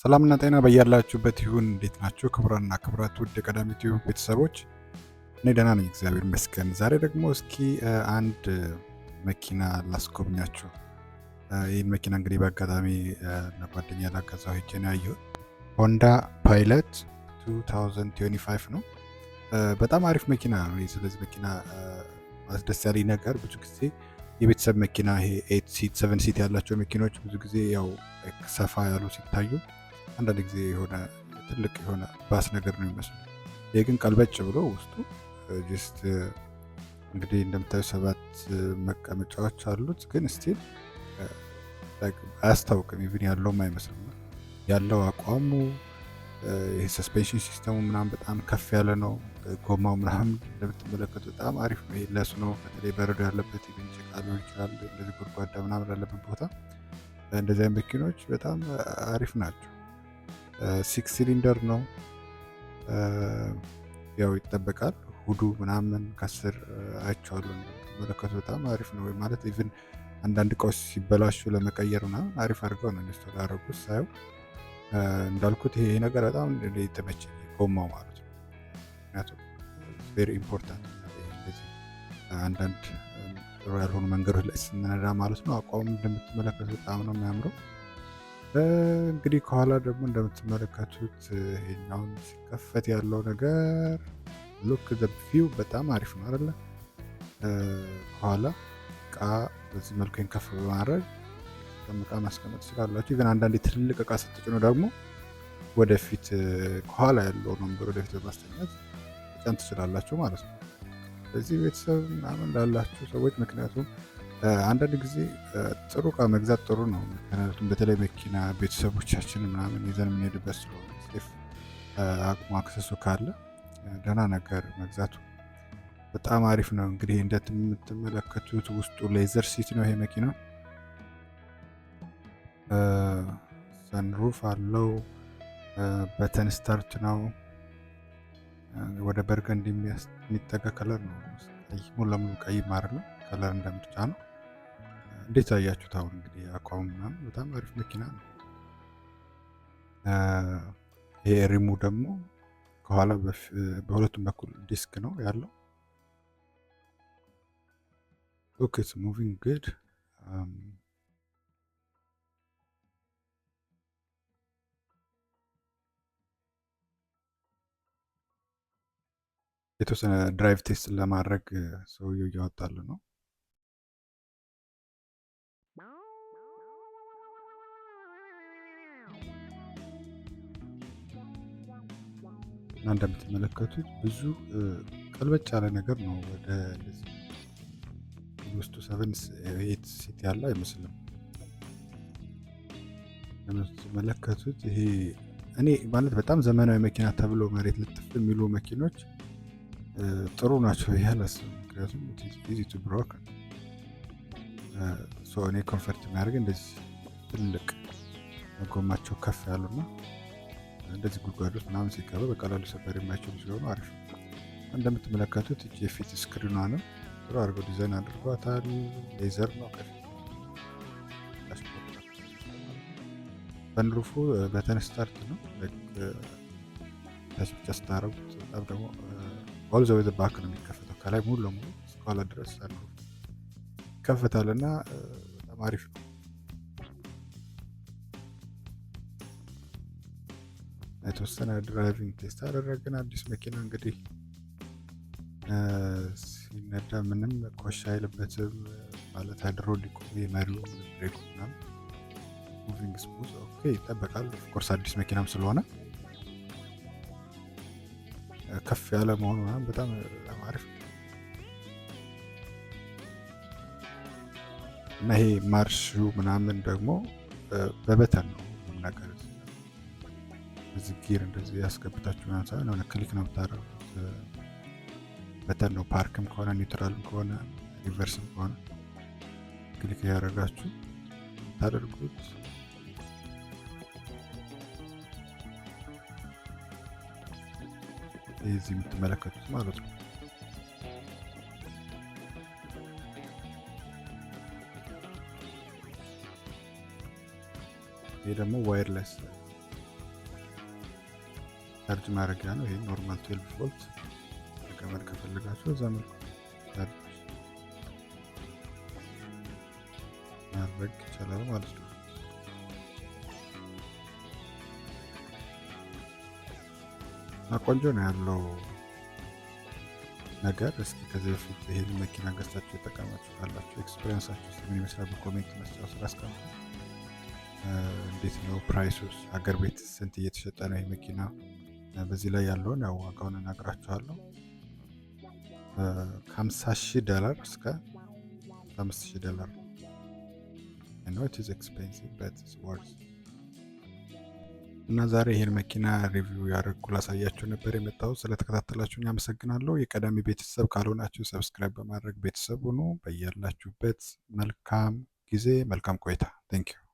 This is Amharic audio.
ሰላምና ጤና በያላችሁበት ይሁን። እንዴት ናችሁ? ክቡራንና ክቡራት ውድ የቀዳሚ ቲዩብ ቤተሰቦች፣ እኔ ደህና ነኝ፣ እግዚአብሔር ይመስገን። ዛሬ ደግሞ እስኪ አንድ መኪና ላስጎብኛችሁ። ይህን መኪና እንግዲህ በአጋጣሚ ለጓደኛ ላገዛው ሄጄ ነው ያየሁት። ሆንዳ ፓይለት 2025 ነው። በጣም አሪፍ መኪና ነው። ስለዚህ መኪና አስደስ ያለኝ ነገር ብዙ ጊዜ የቤተሰብ መኪና ይሄ 8 seat 7 seat ያላቸው መኪኖች ብዙ ጊዜ ያው ሰፋ ያሉ ሲታዩ አንዳንድ ጊዜ የሆነ ትልቅ የሆነ ባስ ነገር ነው የሚመስለው። ይህ ግን ቀልበጭ ብሎ ውስጡ just እንግዲህ እንደምታዩ ሰባት መቀመጫዎች አሉት፣ ግን still አያስታውቅም። Even ያለውም አይመስልም። ያለው አቋሙ ይህ suspension system ኡ ምናምን በጣም ከፍ ያለ ነው። ጎማው ምናምን እንደምትመለከቱ በጣም አሪፍ ነው። ለ snow በተለይ በረዶ ያለበት፣ even ጭቃ ሊሆን ይችላል፣ እንደዚህ ጎድጓዳ ምናምን ያለበት ቦታ እንደዚህ አይነት መኪኖች በጣም አሪፍ ናቸው። 6 ሲሊንደር ነው፣ ያው ይጠበቃል። Hood ኡ ምናምን ከስር አይቼዋለሁ፣ እንደምትመለከቱ በጣም አሪፍ ነው። ማለት even አንዳንድ እቃዎች ሲበላሹ ለመቀየር ምናምን አሪፍ አድርገው ነው install ያደረጉት ሳየው። እንዳልኩት ይሄ ነገር በጣም የተመቸኝ ጎማው ማለት ነው። ምክንያቱም very important እንደዚህ አንዳንድ ጥሩ ያልሆኑ መንገዶች ላይ ስንነዳ ማለት ነው። አቋሙ እንደምትመለከቱት በጣም ነው የሚያምረው። እንግዲህ ከኋላ ደግሞ እንደምትመለከቱት ይሄኛውን ሲከፈት ያለው ነገር፣ look the view፣ በጣም አሪፍ ነው አይደለ? ከኋላ እቃ በዚህ መልኩ ከፍ በማድረግ እቃ ማስቀመጥ ትችላላችሁ። Even አንዳንዴ ትልቅ እቃ ስትጭኑ ደግሞ ወደፊት ከኋላ ያለውን ወንበር ወደፊት በማስተኛት መጫን ትችላላችሁ ማለት ነው። በዚህ ቤተሰብ ምናምን ላላችሁ ሰዎች፣ ምክንያቱም አንዳንድ ጊዜ ጥሩ እቃ መግዛት ጥሩ ነው። ምክንያቱም በተለይ መኪና ቤተሰቦቻችን ምናምን ይዘን የምንሄድበት ስለሆነ safe አቅሙ access ኡ ካለ ደህና ነገር መግዛቱ በጣም አሪፍ ነው። እንግዲህ እንደምትመለከቱት ውስጡ leather seat ነው ይሄ መኪና። Sunroof አለው። Button start ነው። ወደ burgundy የሚጠጋ color ነው። ቀይ ሙሉ ለሙሉ ቀይ አይደለም፣ color እንደምርጫ ነው። እንዴት አያችሁት? አሁን እንግዲህ አቋሙ ምናምን በጣም አሪፍ መኪና ነው። ይሄ rim ኡ ደግሞ ከኋላ በሁለቱም በኩል ዲስክ ነው ያለው። Look, it's moving good. የተወሰነ drive test ለማድረግ ሰውየው እያወጣል ነው። እና እንደምትመለከቱት ብዙ ቀልበጭ ያለ ነገር ነው። ወደ እንደዚህ ውስጡ 7 8 seat ያለው አይመስልም። እንደምትመለከቱት ይሄ እኔ ማለት በጣም ዘመናዊ መኪና ተብሎ መሬት ልጥፍ የሚሉ መኪኖች ጥሩ ናቸው ብዬ አላስብም። ምክንያቱም easy to broke። እኔ comfort የሚያደርግ እንደዚህ ትልቅ ጎማቸው ከፍ ያሉና እንደዚህ ጉድጓድ ውስጥ ምናምን ሲገባ በቀላሉ ሰበር የማይችሉ ሲሆኑ አሪፍ ነው። እንደምትመለከቱት እጅ የፊት screen ኗንም ጥሩ አድርገው ዲዛይን አድርጓታል። Leather ነው ከፊት። Sunroof ኡ button start ነው። Touch ብቻ ስታደርጉት በጣም ደግሞ all the way back ነው የሚከፈተው። ከላይ ሙሉ ለሙሉ እስከኋላ ድረስ sunroof ይከፈታል እና በጣም አሪፍ ነው። የተወሰነ driving test አደረግን። አዲስ መኪና እንግዲህ ሲነዳ ምንም ኮሽ አይልበትም። ማለት ሃይድሮሊኩ፣ የመሪው፣ brake ኡ ምናምን moving smooth፣ okay፣ ይጠበቃል። Of course አዲስ መኪናም ስለሆነ ከፍ ያለ መሆኑ ምናምን በጣም በጣም አሪፍ ነው። እና ይሄ ማርሹ ምናምን ደግሞ በ button ነው ሁሉም ነገር። እዚህ gear እንደዚህ ያስገብታችሁ ምናምን ሳይሆን የሆነ click ነው የምታደርጉት። Button ነው። ፓርክም ከሆነ፣ neutral ም ከሆነ፣ reverse ም ከሆነ click እያደረጋችሁ ታደርጉት። እዚህ የምትመለከቱት ማለት ነው። ይሄ ደግሞ wireless Charge ማድረጊያ ነው። ይሄ normal 12 ቮልት ገመድ ከፈለጋችሁ እዛ መልኩ ቻርጅ ማድረግ ይቻላል ማለት ነው። እና ቆንጆ ነው ያለው ነገር። እስኪ ከዚህ በፊት ይሄን መኪና ገዝታችሁ የጠቀማችሁ ካላችሁ experience ኣችሁ ምን ይመስላል? በ comment መስጫው ስር አስቀምጡ። እንዴት ነው price ኡስ? ሀገር ቤት ስንት እየተሸጠ ነው ይህ መኪና? በዚህ ላይ ያለውን ያው ዋጋውን እነግራችኋለሁ። ከ50,000 ዶላር እስከ 5,000 ዶላር ነው። I know it is expensive, but it's worth። እና ዛሬ ይሄን መኪና review ያደረግኩ ላሳያችሁ ነበር የመጣሁት። ስለተከታተላችሁኝ አመሰግናለሁ። የቀዳሚ ቤተሰብ ካልሆናችሁ subscribe በማድረግ ቤተሰብ ሁኑ። በያላችሁበት መልካም ጊዜ፣ መልካም ቆይታ። Thank you.